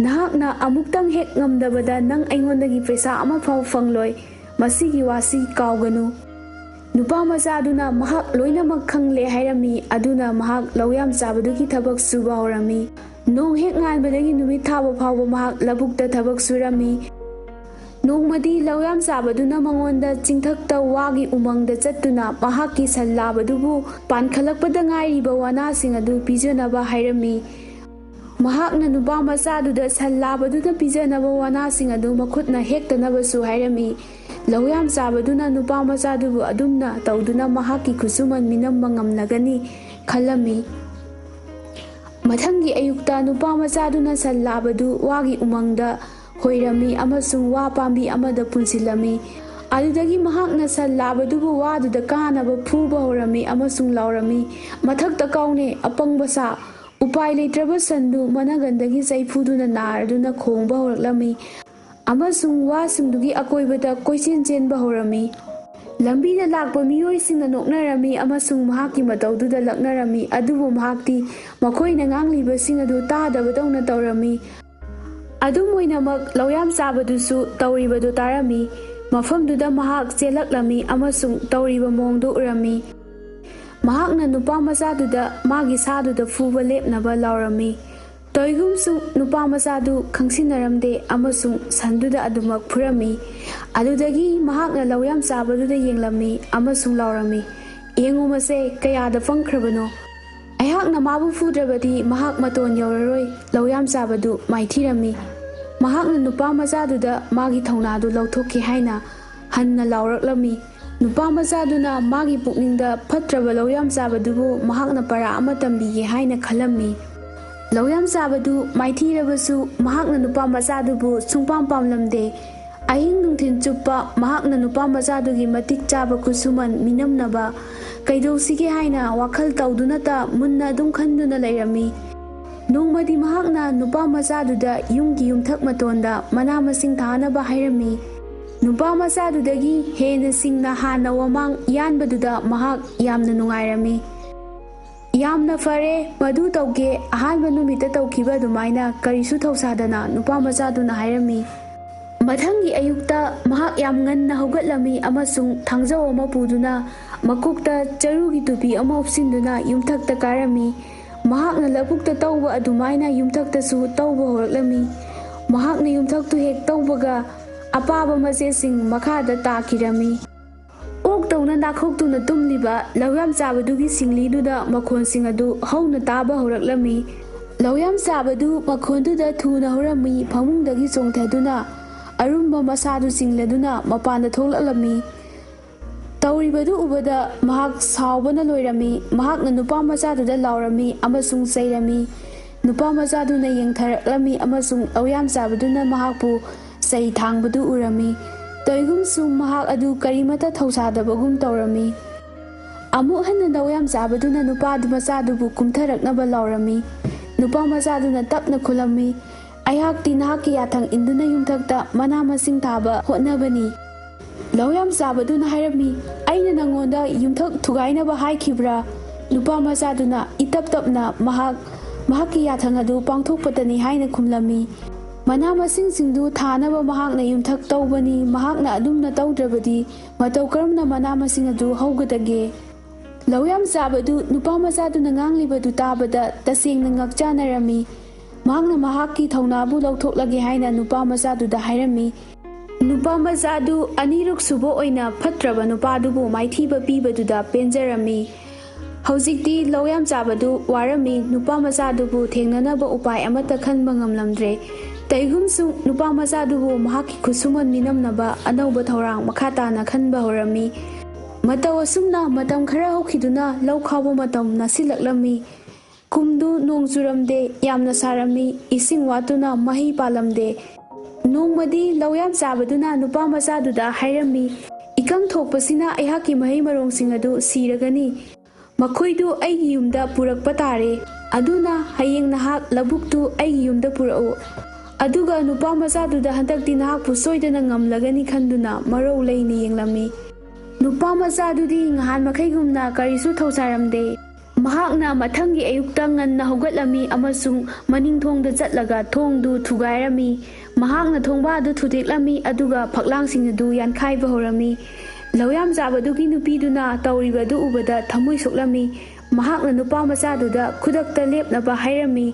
ꯅꯍꯥꯛꯅ ꯑꯃꯨꯛꯇꯪ ꯍꯦꯛ ꯉꯝꯗꯕꯗ ꯅꯪ ꯑꯩꯉꯣꯟꯗꯒꯤ ꯄꯩꯁꯥ ꯑꯃꯐꯥꯎ ꯐꯪꯂꯣꯏ꯫ ꯃꯁꯤꯒꯤ ꯋꯥꯁꯤ ꯀꯥꯎꯒꯅꯨ꯫" ꯅꯨꯄꯥ ꯃꯆꯥꯗꯨꯅ ꯃꯍꯥꯛ ꯂꯣꯏꯅꯃꯛ ꯈꯪꯂꯦ ꯍꯥꯏꯔꯝꯃꯤ꯫ ꯑꯗꯨꯅ ꯃꯍꯥꯛ ꯂꯧ ꯌꯥꯝ ꯆꯥꯕꯗꯨꯒꯤ ꯊꯕꯛ ꯁꯨꯕ ꯍꯧꯔꯝꯃꯤ꯫ ꯅꯣꯡ ꯍꯦꯛ ꯉꯥꯟꯕꯗꯒꯤ ꯅꯨꯃꯤꯠ ꯊꯥꯕ ꯐꯥꯎꯕ ꯃꯍꯥꯛ ꯂꯧꯕꯨꯛꯇ ꯊꯕꯛ ꯁꯨꯔꯝꯃꯤ꯫ ꯅꯣꯡꯃꯗꯤ ꯂꯧ ꯌꯥꯝ ꯆꯥꯕꯗꯨꯅ ꯃꯉꯣꯟꯗ ꯆꯤꯡꯊꯛꯇ ꯋꯥꯒꯤ ꯎꯃꯪꯗ ꯆꯠꯇꯨꯅ ꯃꯍꯥꯛꯀꯤ ꯁꯟ ꯂꯥꯕꯗꯨꯕꯨ ꯄꯥꯟꯈꯠꯂꯛꯄꯗ ꯉꯥꯏꯔꯤꯕ ꯋꯥꯅꯥꯁꯤꯡ ꯑꯗꯨ ꯄꯤꯖꯅꯕ ꯍꯥꯏꯔꯝꯃꯤ꯫ ꯃꯍꯥꯛꯅ ꯅꯨꯄꯥ ꯃꯆꯥꯗꯨꯗ ꯁꯟ ꯂꯥꯕꯗꯨꯅ ꯄꯤꯖꯅꯕ ꯋꯥꯅꯥꯁꯤꯡ ꯑꯗꯨ ꯃꯈꯨꯠꯅ ꯍꯦꯛꯇꯅꯕꯁꯨ ꯍꯥꯏꯔꯝꯃꯤ꯫ ꯂꯧ ꯌꯥꯝ ꯆꯥꯕꯗꯨꯅ ꯅꯨꯄꯥ ꯃꯆꯥꯗꯨꯕꯨ ꯑꯗꯨꯝꯅ ꯇꯧꯗꯨꯅ ꯃꯍꯥꯛꯀꯤ ꯈꯨꯠꯁꯨꯃꯟ ꯃꯤꯅꯝꯕ ꯉꯝꯂꯒꯅꯤ ꯈꯜꯂꯝꯃꯤ꯫ ꯃꯊꯪꯒꯤ ꯑꯌꯨꯛꯇ ꯅꯨꯄꯥ ꯃꯆꯥꯗꯨꯅ ꯁꯟ ꯂꯥꯕꯗꯨ ꯋꯥꯒꯤ ꯎꯃꯪꯗ ꯍꯣꯏꯔꯝꯃꯤ ꯑꯃꯁꯨꯡ ꯋꯥ ꯄꯥꯝꯕꯤ ꯑꯃꯗ ꯄꯨꯟꯁꯤꯜꯂꯝꯃꯤ꯫ ꯑꯗꯨꯗꯒꯤ ꯃꯍꯥꯛꯅ ꯁꯟ ꯂꯥꯕꯗꯨꯕꯨ ꯋꯥꯗꯨꯗ ꯀꯥꯅꯕ ꯐꯨꯕ ꯍꯧꯔꯝꯃꯤ ꯑꯃꯁꯨꯡ ꯂꯥꯎꯔꯝꯃꯤ, "ꯃꯊꯛꯇ ꯀꯥꯎꯅꯦ, ꯑꯄꯪꯕ ꯁꯥ!" ꯎꯄꯥꯏ ꯂꯩꯇ꯭ꯔꯕ ꯁꯟꯗꯨ ꯃꯅꯒꯟꯗꯒꯤ ꯆꯩꯐꯨꯗꯨꯅ ꯅꯥꯔꯗꯨꯅ ꯈꯣꯡꯕ ꯍꯧꯔꯛꯂꯝꯃꯤ ꯑꯃꯁꯨꯡ ꯋꯥꯁꯤꯡꯗꯨꯒꯤ ꯑꯀꯣꯏꯕꯗ ꯀꯣꯏꯆꯦꯟ ꯆꯦꯟꯕ ꯍꯧꯔꯝꯃꯤ꯫ ꯂꯝꯕꯤꯗ ꯂꯥꯛꯄ ꯃꯤꯑꯣꯏꯁꯤꯡꯅ ꯅꯣꯛꯅꯔꯝꯃꯤ ꯑꯃꯁꯨꯡ ꯃꯍꯥꯛꯀꯤ ꯃꯇꯧꯗꯨꯗ ꯂꯛꯅꯔꯝꯃꯤ, ꯑꯗꯨꯕꯨ ꯃꯍꯥꯛꯇꯤ ꯃꯈꯣꯏꯅ ꯉꯥꯡꯂꯤꯕꯁꯤꯡ ꯑꯗꯨ ꯇꯥꯗꯕꯗꯧꯅ ꯇꯧꯔꯝꯃꯤ꯫ ꯑꯗꯨꯝ ꯑꯣꯏꯅꯃꯛ, ꯂꯧꯌꯥꯝ ꯆꯥꯕꯗꯨꯁꯨ ꯇꯧꯔꯤꯕꯗꯨ ꯇꯥꯔꯝꯃꯤ꯫ ꯃꯐꯝꯗꯨꯗ ꯃꯍꯥꯛ ꯆꯦꯜꯂꯛꯂꯝꯃꯤ ꯑꯃꯁꯨꯡ ꯇꯧꯔꯤꯕ ꯃꯑꯣꯡꯗꯨ ꯎꯔꯝꯃꯤ꯫ ꯃꯍꯥꯛꯅ ꯅꯨꯄꯥ ꯃꯆꯥꯗꯨꯗ ꯃꯥꯒꯤ ꯁꯥꯗꯨꯗ ꯐꯨꯕ ꯂꯦꯞꯅꯕ ꯂꯥꯎꯔꯝꯃꯤ꯫ ꯇꯧꯏꯒꯨꯝꯁꯨꯡ ꯅꯨꯄꯥ ꯃꯆꯥꯗꯨ ꯈꯪꯁꯤꯟꯅꯔꯝꯗꯦ ꯑꯃꯁꯨꯡ ꯁꯟꯗꯨꯗ ꯑꯗꯨꯃꯛ ꯐꯨꯔꯝꯃꯤ꯫ ꯑꯗꯨꯗꯒꯤ ꯃꯍꯥꯛꯅ ꯂꯧꯌꯥꯝ ꯆꯥꯕꯗꯨꯗ ꯌꯦꯡꯂꯝꯃꯤ ꯑꯃꯁꯨꯡ ꯂꯥꯎꯔꯝꯃꯤ, "ꯌꯦꯡꯉꯨ, ꯃꯁꯦ ꯀꯌꯥꯗ ꯄꯪꯈ꯭ꯔꯕꯅꯣ! ꯑꯩꯍꯥꯛꯅ ꯃꯥꯕꯨ ꯐꯨꯗ꯭ꯔꯕꯗꯤ ꯃꯍꯥꯛ ꯃꯇꯣꯟ ꯌꯧꯔꯔꯣꯏ꯫" ꯂꯧꯌꯥꯝ ꯆꯥꯕꯗꯨ ꯃꯥꯏꯊꯤꯔꯝꯃꯤ꯫ ꯃꯍꯥꯛꯅ ꯅꯨꯄꯥ ꯃꯆꯥꯗꯨꯗ ꯃꯥꯒꯤ ꯊꯧꯅꯥꯗꯨ ꯂꯧꯊꯣꯛꯀꯦ ꯍꯥꯏꯅ ꯍꯟꯅ ꯂꯥꯎꯔꯛꯂꯝꯃꯤ꯫ ꯅꯨꯄꯥ ꯃꯆꯥꯗꯨꯅ ꯃꯥꯒꯤ ꯄꯨꯛꯅꯤꯡꯗ ꯐꯠꯇ꯭ꯔꯕ ꯂꯧꯌꯥꯝ ꯆꯥꯕꯗꯨꯕꯨ ꯃꯍꯥꯛꯅ ꯄꯔꯥ ꯑꯃ ꯇꯝꯕꯤꯒꯦ ꯍꯥꯏꯅ ꯈꯜꯂꯝꯃꯤ꯫ ꯂꯧꯌꯥꯝ ꯆꯥꯕꯗꯨ ꯃꯥꯏꯊꯤꯔꯕꯁꯨ, ꯃꯍꯥꯛꯅ ꯅꯨꯄꯥ ꯃꯆꯥꯗꯨꯕꯨ ꯁꯨꯡꯄꯥꯝ ꯄꯥꯝꯂꯝꯗꯦ꯫ ꯑꯍꯤꯡ ꯅꯨꯡꯊꯤꯜ ꯆꯨꯞꯄ ꯃꯍꯥꯛꯅ ꯅꯨꯄꯥ ꯃꯆꯥꯗꯨꯒꯤ ꯃꯇꯤꯛ ꯆꯥꯕ ꯈꯨꯠꯁꯨꯃꯟ ꯃꯤꯅꯝꯅꯕ ꯀꯩꯗꯧꯁꯤꯒꯦ ꯍꯥꯏꯅ ꯋꯥꯈꯜ ꯇꯧꯗꯨꯅꯇ ꯃꯨꯟꯅ ꯑꯗꯨꯝ ꯈꯟꯗꯨꯅ ꯂꯩꯔꯝꯃꯤ꯫ ꯅꯣꯡꯃꯗꯤ ꯃꯍꯥꯛꯅ ꯅꯨꯄꯥ ꯃꯆꯥꯗꯨꯗ ꯌꯨꯝꯒꯤ ꯌꯨꯝꯊꯛ ꯃꯇꯣꯟꯗ ꯃꯅꯥ ꯃꯁꯤꯡ ꯊꯥꯅꯕ ꯍꯥꯏꯔꯝꯃꯤ꯫ ꯅꯨꯄꯥ ꯃꯆꯥꯗꯨꯗꯒꯤ ꯍꯦꯟꯅ ꯁꯤꯡꯅ ꯍꯥꯟꯅ ꯋꯥꯃꯥꯡ ꯌꯥꯟꯕꯗꯨꯗ ꯃꯍꯥꯛ ꯌꯥꯝꯅ ꯅꯨꯡꯉꯥꯏꯔꯝꯃꯤ꯫ "ꯌꯥꯝꯅ ꯐꯔꯦ, ꯃꯗꯨ ꯇꯧꯒꯦ꯫" ꯑꯍꯥꯟꯕ ꯅꯨꯃꯤꯠꯇ ꯇꯧꯈꯤꯕ ꯑꯗꯨꯃꯥꯏꯅ ꯀꯔꯤꯁꯨ ꯊꯧꯁꯥꯗꯅ ꯅꯨꯄꯥ ꯃꯆꯥꯗꯨꯅ ꯍꯥꯏꯔꯝꯃꯤ꯫ ꯃꯊꯪꯒꯤ ꯑꯌꯨꯛꯇ ꯃꯍꯥꯛ ꯌꯥꯝ ꯉꯟꯅ ꯍꯧꯒꯠꯂꯝꯃꯤ ꯑꯃꯁꯨꯡ ꯊꯥꯡꯖꯧ ꯑꯃ ꯄꯨꯗꯨꯅ ꯃꯀꯣꯛꯇ ꯆꯔꯨꯒꯤ ꯇꯨꯄꯤ ꯑꯃ ꯎꯞꯁꯤꯟꯗꯨꯅ ꯌꯨꯝꯊꯛꯇ ꯀꯥꯔꯝꯃꯤ꯫ ꯃꯍꯥꯛꯅ ꯂꯧꯕꯨꯛꯇ ꯇꯧꯕ ꯑꯗꯨꯃꯥꯏꯅ ꯌꯨꯝꯊꯛꯇꯁꯨ ꯇꯧꯕ ꯍꯧꯔꯛꯂꯝꯃꯤ꯫ ꯃꯍꯥꯛꯅ ꯌꯨꯝꯊꯛꯇꯨ ꯍꯦꯛ ꯇꯧꯕꯒ, ꯑꯄꯥꯕ ꯃꯆꯦꯠꯁꯤꯡ ꯃꯈꯥꯗ ꯇꯥꯈꯤꯔꯝꯃꯤ꯫ ꯑꯣꯛꯇꯧꯅ ꯅꯥꯈꯣꯛꯇꯨꯅ ꯇꯨꯝꯂꯤꯕ ꯂꯧꯌꯥꯝ ꯆꯥꯕꯗꯨꯒꯤ ꯁꯤꯡꯂꯤꯗꯨꯗ ꯃꯈꯣꯟꯁꯤꯡ ꯑꯗꯨ ꯍꯧꯅ ꯇꯥꯕ ꯍꯧꯔꯛꯂꯝꯃꯤ꯫ ꯂꯧꯌꯥꯝ ꯆꯥꯕꯗꯨ ꯃꯈꯣꯟꯗꯨꯗ ꯊꯨꯅ ꯍꯧꯔꯝꯃꯤ, ꯐꯃꯨꯡꯗꯒꯤ ꯆꯣꯡꯊꯗꯨꯅ ꯑꯔꯨꯝꯕ ꯃꯁꯥꯗꯨ ꯆꯤꯡꯂꯗꯨꯅ ꯃꯄꯥꯟꯗ ꯊꯣꯛꯂꯛꯂꯝꯃꯤ꯫ ꯇꯧꯔꯤꯕꯗꯨ ꯎꯕꯗ ꯃꯍꯥꯛ ꯁꯥꯎꯕꯅ ꯂꯣꯏꯔꯝꯃꯤ꯫ ꯃꯍꯥꯛꯅ ꯅꯨꯄꯥ ꯃꯆꯥꯗꯨꯗ ꯂꯥꯎꯔꯝꯃꯤ ꯑꯃꯁꯨꯡ ꯆꯩꯔꯝꯃꯤ꯫ ꯅꯨꯄꯥ ꯃꯆꯥꯗꯨꯅ ꯌꯦꯡꯊꯔꯛꯂꯝꯃꯤ ꯑꯃꯁꯨꯡ ꯂꯧꯌꯥꯝ ꯆꯥꯕꯗꯨꯅ ꯃꯍꯥꯛꯄꯨ ꯆꯩ ꯊꯥꯡꯕꯗꯨ ꯎꯔꯝꯃꯤ꯫ ꯇꯧꯏꯒꯨꯝꯁꯨ ꯃꯍꯥꯛ ꯑꯗꯨ ꯀꯔꯤꯃꯠꯇ ꯊꯧꯁꯥꯗꯕꯒꯨꯝ ꯇꯧꯔꯝꯃꯤ꯫ ꯑꯃꯨꯛ ꯍꯟꯅ ꯂꯧꯌꯥꯝ ꯆꯥꯕꯗꯨꯅ ꯅꯨꯄꯥ ꯃꯆꯥꯗꯨꯕꯨ ꯀꯨꯝꯊꯔꯛꯅꯕ ꯂꯥꯎꯔꯝꯃꯤ꯫ ꯅꯨꯄꯥ ꯃꯆꯥꯗꯨꯅ ꯇꯞꯅ ꯈꯨꯝꯂꯝꯃꯤ, "ꯑꯩꯍꯥꯛꯇꯤ ꯅꯍꯥꯛꯀꯤ ꯌꯥꯊꯪ ꯏꯟꯗꯨꯅ ꯌꯨꯝꯊꯛꯇ ꯃꯅꯥ ꯃꯁꯤꯡ ꯊꯥꯕ ꯍꯣꯠꯅꯕꯅꯤ꯫" ꯂꯧꯌꯥꯝ ꯆꯥꯕꯗꯨꯅ ꯍꯥꯏꯔꯝꯃꯤ, "ꯑꯩꯅ ꯅꯪꯉꯣꯟꯗ ꯌꯨꯝꯊꯛ ꯊꯨꯒꯥꯏꯅꯕ ꯍꯥꯏꯈꯤꯕ꯭ꯔꯥ?" ꯅꯨꯄꯥ ꯃꯆꯥꯗꯨꯅ ꯏꯇꯞ ꯇꯞꯅ ꯃꯍꯥꯛ ꯃꯍꯥꯛꯀꯤ ꯌꯥꯊꯪ ꯑꯗꯨ ꯄꯥꯡꯊꯣꯛꯄꯇꯅꯤ ꯍꯥꯏꯅ ꯈꯨꯝꯂꯝꯃꯤ꯫ ꯃꯅꯥ ꯃꯁꯤꯡꯁꯤꯡꯗꯨ ꯊꯥꯅꯕ ꯃꯍꯥꯛꯅ ꯌꯨꯝꯊꯛ ꯇꯧꯕꯅꯤ꯫ ꯃꯍꯥꯛꯅ ꯑꯗꯨꯝꯅ ꯇꯧꯗ꯭ꯔꯕꯗꯤ ꯃꯇꯧ ꯀꯔꯝꯅ ꯃꯅꯥ ꯃꯁꯤꯡ ꯑꯗꯨ ꯍꯧꯒꯗꯒꯦ? ꯂꯧꯌꯥꯝ ꯆꯥꯕꯗꯨ ꯅꯨꯄꯥ ꯃꯆꯥꯗꯨꯅ ꯉꯥꯡꯂꯤꯕꯗꯨ ꯇꯥꯕꯗ ꯇꯁꯦꯡꯅ ꯉꯛꯆꯥꯅꯔꯝꯃꯤ꯫ ꯃꯍꯥꯛꯅ ꯃꯍꯥꯛꯀꯤ ꯊꯧꯅꯥꯕꯨ ꯂꯧꯊꯣꯛꯂꯒꯦ ꯍꯥꯏꯅ ꯅꯨꯄꯥ ꯃꯆꯥꯗꯨꯗ ꯍꯥꯏꯔꯝꯃꯤ꯫ ꯅꯨꯄꯥ ꯃꯆꯥꯗꯨ ꯑꯅꯤꯔꯛ ꯁꯨꯕ ꯑꯣꯏꯅ ꯐꯠꯇ꯭ꯔꯕ ꯅꯨꯄꯥꯗꯨꯕꯨ ꯃꯥꯏꯊꯤꯕ ꯄꯤꯕꯗꯨꯗ ꯄꯦꯟꯖꯔꯝꯃꯤ꯫ ꯍꯧꯖꯤꯛꯇꯤ ꯂꯧꯌꯥꯝ ꯆꯥꯕꯗꯨ ꯋꯥꯔꯝꯃꯤ꯫ ꯅꯨꯄꯥ ꯃꯆꯥꯗꯨꯕꯨ ꯊꯦꯡꯅꯅꯕ ꯎꯄꯥꯏ ꯑꯃꯠꯇ ꯈꯟꯕ ꯉꯝꯂꯝꯗ꯭ꯔꯦ꯫ ꯇꯧꯏꯒꯨꯝꯁꯨ ꯅꯨꯄꯥ ꯃꯆꯥꯗꯨꯕꯨ ꯃꯍꯥꯛꯀꯤ ꯈꯨꯠꯁꯨꯃꯟ ꯃꯤꯅꯝꯅꯕ ꯑꯅꯧꯕ ꯊꯧꯔꯥꯡ ꯃꯈꯥ ꯇꯥꯅ ꯈꯟꯕ ꯍꯧꯔꯝꯃꯤ꯫ ꯃꯇꯧ ꯑꯁꯨꯝꯅ ꯃꯇꯝ ꯈꯔ ꯍꯧꯈꯤꯗꯨꯅ ꯂꯧ ꯈꯥꯎꯕ ꯃꯇꯝ ꯅꯛꯁꯤꯜꯂꯛꯂꯝꯃꯤ꯫ ꯀꯨꯝꯗꯨ ꯅꯣꯡ ꯆꯨꯔꯝꯗꯦ, ꯌꯥꯝꯅ ꯁꯥꯔꯝꯃꯤ, ꯏꯁꯤꯡ ꯋꯥꯠꯇꯨꯅ ꯃꯍꯩ ꯄꯥꯜꯂꯝꯗꯦ꯫ ꯅꯣꯡꯃꯗꯤ ꯂꯧꯌꯥꯝ ꯆꯥꯕꯗꯨꯅ ꯅꯨꯄꯥ ꯃꯆꯥꯗꯨꯗ ꯍꯥꯏꯔꯝꯃꯤ, "ꯏꯀꯪ ꯊꯣꯛꯄꯁꯤꯅ ꯑꯩꯍꯥꯛꯀꯤ ꯃꯍꯩ ꯃꯔꯣꯡꯁꯤꯡ ꯑꯗꯨ ꯁꯤꯔꯒꯅꯤ꯫ ꯃꯈꯣꯏꯗꯨ ꯑꯩꯒꯤ ꯌꯨꯝꯗ ꯄꯨꯔꯛꯄ ꯇꯥꯔꯦ꯫ ꯑꯗꯨꯅ ꯍꯌꯦꯡ ꯅꯍꯥꯛ ꯂꯧꯕꯨꯛꯇꯨ ꯑꯩꯒꯤ ꯌꯨꯝꯗ ꯄꯨꯔꯛꯎ꯫" ꯑꯗꯨꯒ ꯅꯨꯄꯥ ꯃꯆꯥꯗꯨꯗ ꯍꯟꯗꯛꯇꯤ ꯅꯍꯥꯛꯄꯨ ꯁꯣꯏꯗꯅ ꯉꯝꯂꯒꯅꯤ ꯈꯟꯗꯨꯅ ꯃꯔꯧ ꯂꯩꯅ ꯌꯦꯡꯂꯝꯃꯤ꯫ ꯅꯨꯄꯥ ꯃꯆꯥꯗꯨꯗꯤ ꯉꯍꯥꯟ ꯃꯈꯩꯒꯨꯝꯅ ꯀꯔꯤꯁꯨ ꯊꯧꯁꯥꯔꯝꯗꯦ꯫ ꯃꯍꯥꯛꯅ ꯃꯊꯪꯒꯤ ꯑꯌꯨꯛꯇ ꯉꯟꯅ ꯍꯧꯒꯠꯂꯝꯃꯤ ꯑꯃꯁꯨꯡ ꯃꯅꯤꯡ ꯊꯣꯡꯗ ꯆꯠꯂꯒ ꯊꯣꯡꯗꯨ ꯊꯨꯒꯥꯏꯔꯝꯃꯤ꯫ ꯃꯍꯥꯛꯅ ꯊꯣꯡꯕꯥꯗꯨ ꯊꯨꯗꯦꯛꯂꯝꯃꯤ, ꯑꯗꯨꯒ ꯐꯛꯂꯥꯡꯁꯤꯡ ꯑꯗꯨ ꯌꯥꯟꯈꯥꯏꯕ ꯍꯧꯔꯝꯃꯤ꯫ ꯂꯧꯌꯥꯝ ꯆꯥꯕꯗꯨꯒꯤ ꯅꯨꯄꯤꯗꯨꯅ ꯇꯧꯔꯤꯕꯗꯨ ꯎꯕꯗ ꯊꯃꯣꯏ ꯁꯣꯛꯂꯝꯃꯤ꯫ ꯃꯍꯥꯛꯅ ꯅꯨꯄꯥ ꯃꯆꯥꯗꯨꯗ ꯈꯨꯗꯛꯇ ꯂꯦꯞꯅꯕ ꯍꯥꯏꯔꯝꯃꯤ꯫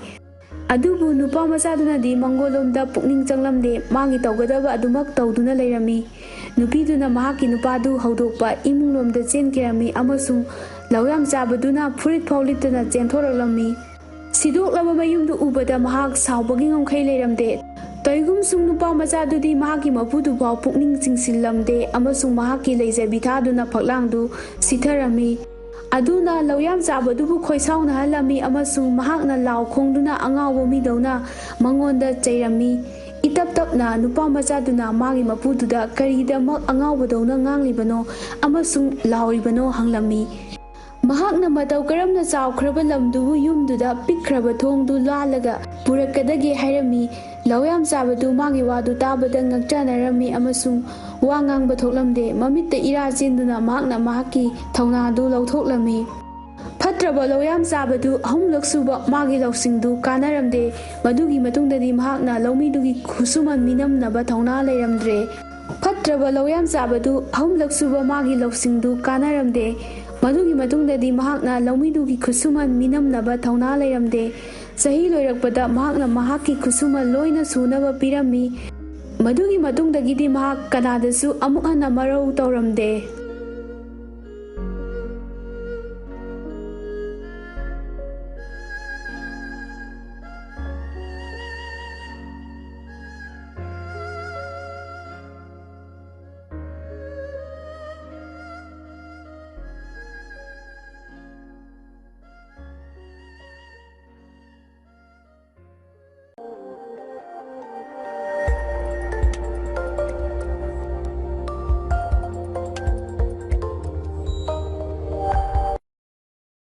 ꯑꯗꯨꯕꯨ ꯅꯨꯄꯥ ꯃꯆꯥꯗꯨꯅꯗꯤ ꯃꯪꯒꯣꯜꯂꯣꯝꯗ ꯄꯨꯛꯅꯤꯡ ꯆꯪꯂꯝꯗꯦ, ꯃꯥꯒꯤ ꯇꯧꯒꯗꯕ ꯑꯗꯨꯃꯛ ꯇꯧꯗꯨꯅ ꯂꯩꯔꯝꯃꯤ꯫ ꯅꯨꯄꯤꯗꯨꯅ ꯃꯍꯥꯛꯀꯤ ꯅꯨꯄꯥꯗꯨ ꯍꯧꯗꯣꯛꯄ ꯏꯃꯨꯡꯂꯣꯝꯗ ꯆꯦꯟꯈꯤꯔꯝꯃꯤ ꯑꯃꯁꯨꯡ ꯂꯧꯌꯥꯝ ꯆꯥꯕꯗꯨꯅ ꯐꯨꯔꯤꯠ ꯐꯥꯎ ꯂꯤꯠꯇꯅ ꯆꯦꯟꯊꯣꯔꯛꯂꯝꯃꯤ꯫ ꯁꯤꯗꯣꯛꯂꯕ ꯃꯌꯨꯝꯗꯨ ꯎꯕꯗ ꯃꯍꯥꯛ ꯁꯥꯎꯕꯒꯤ ꯉꯝꯈꯩ ꯂꯩꯔꯝꯗꯦ꯫ ꯀꯩꯒꯨꯝꯁꯨꯡ ꯅꯨꯄꯥ ꯃꯆꯥꯗꯨꯗꯤ ꯃꯍꯥꯛꯀꯤ ꯃꯄꯨꯗꯨꯐꯥꯎ ꯄꯨꯛꯅꯤꯡ ꯆꯤꯡꯁꯤꯜꯂꯝꯗꯦ ꯑꯃꯁꯨꯡ ꯃꯍꯥꯛꯀꯤ ꯂꯩꯖꯕꯤ ꯊꯥꯗꯨꯅ ꯐꯛꯂꯥꯡꯗꯨ ꯁꯤꯊꯔꯝꯃꯤ꯫ ꯑꯗꯨꯅ ꯂꯧꯌꯥꯝ ꯆꯥꯕꯗꯨꯕꯨ ꯈꯣꯏꯁꯥꯎꯅꯍꯜꯂꯝꯃꯤ ꯑꯃꯁꯨꯡ ꯃꯍꯥꯛꯅ ꯂꯥꯎ ꯈꯣꯡꯗꯨꯅ ꯑꯉꯥꯎꯕ ꯃꯤꯗꯧꯅ ꯃꯉꯣꯟꯗ ꯆꯩꯔꯝꯃꯤ꯫ ꯏꯇꯞ ꯇꯞꯅ ꯅꯨꯄꯥ ꯃꯆꯥꯗꯨꯅ ꯃꯥꯒꯤ ꯃꯄꯨꯗꯨꯗ ꯀꯔꯤꯗꯃꯛ ꯑꯉꯥꯎꯕꯗꯧꯅ ꯉꯥꯡꯂꯤꯕꯅꯣ ꯑꯃꯁꯨꯡ ꯂꯥꯎꯔꯤꯕꯅꯣ ꯍꯪꯂꯝꯃꯤ꯫ ꯃꯍꯥꯛꯅ ꯃꯇꯧ ꯀꯔꯝꯅ ꯆꯥꯎꯈ꯭ꯔꯕ ꯂꯝꯗꯨꯕꯨ ꯌꯨꯝꯗꯨꯗ ꯄꯤꯛꯈ꯭ꯔꯕ ꯊꯣꯡꯗꯨ ꯂꯥꯜꯂꯒ ꯄꯨꯔꯛꯀꯗꯒꯦ ꯍꯥꯏꯔꯝꯃꯤ꯫ ꯂꯧꯌꯥꯝ ꯆꯥꯕꯗꯨ ꯃꯥꯒꯤ ꯋꯥꯗꯨ ꯇꯥꯕꯗ ꯉꯛꯆꯥꯅꯔꯝꯃꯤ ꯑꯃꯁꯨꯡ ꯋꯥ ꯉꯥꯡꯕ ꯊꯣꯛꯂꯝꯗꯦ꯫ ꯃꯃꯤꯠꯇ ꯏꯔꯥ ꯆꯦꯟꯗꯨꯅ ꯃꯍꯥꯛꯅ ꯃꯍꯥꯛꯀꯤ ꯊꯧꯅꯥꯗꯨ ꯂꯧꯊꯣꯛꯂꯝꯃꯤ꯫ ꯐꯠꯇ꯭ꯔꯕ ꯂꯧꯌꯥꯝ ꯆꯥꯕꯗꯨ ꯑꯍꯨꯝꯂꯛ ꯁꯨꯕ ꯃꯥꯒꯤ ꯂꯧꯁꯤꯡꯗꯨ ꯀꯥꯟꯅꯔꯝꯗꯦ꯫ ꯃꯗꯨꯒꯤ ꯃꯇꯨꯡꯗꯗꯤ ꯃꯍꯥꯛꯅ ꯂꯧꯃꯤꯗꯨꯒꯤ ꯈꯨꯠꯁꯨꯃꯟ ꯃꯤꯅꯝꯅꯕ ꯊꯧꯅꯥ ꯂꯩꯔꯝꯗ꯭ꯔꯦ꯫ ꯐꯠꯇ꯭ꯔꯕ ꯂꯧꯌꯥꯝ ꯆꯥꯕꯗꯨ ꯑꯍꯨꯝꯂꯛ ꯁꯨꯕ ꯃꯥꯒꯤ ꯂꯧꯁꯤꯡꯗꯨ ꯀꯥꯟꯅꯔꯝꯗꯦ꯫ ꯃꯗꯨꯒꯤ ꯃꯇꯨꯡꯗꯗꯤ ꯃꯍꯥꯛꯅ ꯂꯧꯃꯤꯗꯨꯒꯤ ꯈꯨꯠꯁꯨꯃꯟ ꯃꯤꯅꯝꯅꯕ ꯊꯧꯅꯥ ꯂꯩꯔꯝꯗꯦ꯫ ꯆꯍꯤ ꯂꯣꯏꯔꯛꯄꯗ ꯃꯍꯥꯛꯅ ꯃꯍꯥꯛꯀꯤ ꯈꯨꯠꯁꯨꯃꯟ ꯂꯣꯏꯅ ꯁꯨꯅꯕ ꯄꯤꯔꯝꯃꯤ꯫ ꯃꯗꯨꯒꯤ ꯃꯇꯨꯡꯗꯒꯤꯗꯤ ꯃꯍꯥꯛ ꯀꯅꯥꯗꯁꯨ ꯑꯃꯨꯛ ꯍꯟꯅ ꯃꯔꯧ ꯇꯧꯔꯝꯗꯦ꯫